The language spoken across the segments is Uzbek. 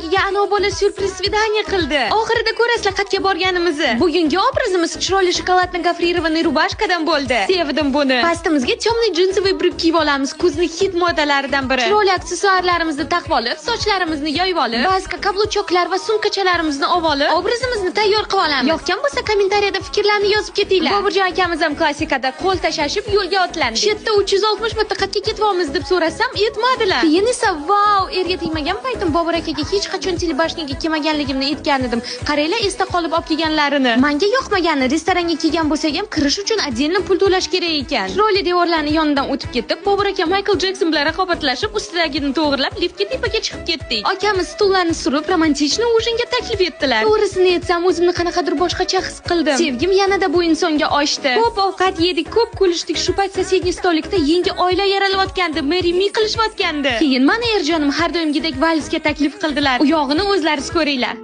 Tagiga anov bola сюрприз свидание qildi. Oxirida ko'rasizlar qatga borganimizni. Bugungi obrazimiz chiroyli шоколадный гофрированный рубашка dan bo'ldi. Sevdim buni. Pastimizga темный джинсовый брюк kiyib olamiz. Kuzni хит modalaridan biri. Chiroyli aksessuarlarimizni taqib olib, sochlarimizni yoyib olib, baska, каблучок lar va sumkachalarimizni olib olib, obrazimizni tayyor qilib olamiz. Yoqqan bo'lsa, kommentariyada fikrlarni yozib ketinglar. Boburjon akamiz ham klassikada qo'l tashlashib yo'lga otlandi. Shu yerda 360 marta qatga ketyapmiz deb so'rasam, aytmadilar. Keyin esa, vau, erga tegmagan paytim Bobur akaga hech qachon телебашня ga kelmaganligimni aytgan edim. Qaranglar, esda qolib olib kelganlarini. Menga yoqmagani, restoranga kelgan bo'lsak ham, kirish uchun отдельно pul to'lash kerak ekan. Chiroyli devorlarni yonidan o'tib ketib, Bobur aka Michael Jackson bilan raqobatlashib, ustidagini to'g'irlab, liftga tepaga chiqib ketdik. Akamiz stullarni surib, романтичный ужин ga taklif etdilar. To'g'risini aytsam, o'zimni qanaqadir boshqacha his qildim. Sevgim yanada bu insonga oshdi. Ko'p ovqat yedik, ko'p kulishdik. Shu payt соседний столик da yangi oila yaralayotgandi, marry me qilishayotgandi. Keyin mana Erjonim har doimgidek valsga taklif qildilar. U yog'ini o'zlaringiz ko'ringlar.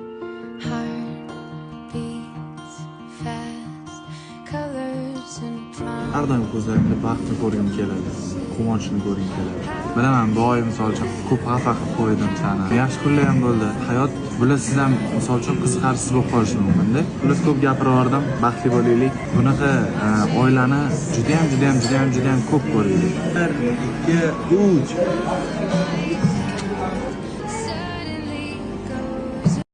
Heart beats fast, colors and Har doim ko'zlarimda baxtni ko'rgim keladi, quvonchni ko'rgim keladi. Bilaman, bu oy, misol uchun, ko'p xafa qilib qo'ydim sani. Yaxshi kunlar ham bo'ldi. Hayot, bilasiz ham, misol uchun, qiziqarsiz bo'lib qolishi mumkinda. Xullas, ko'p gapirib yubordim. Baxtli bo'laylik. Bunaqa oilani judayam, judayam, judayam, judayam ko'p ko'raylik. Bir, ikki, uch.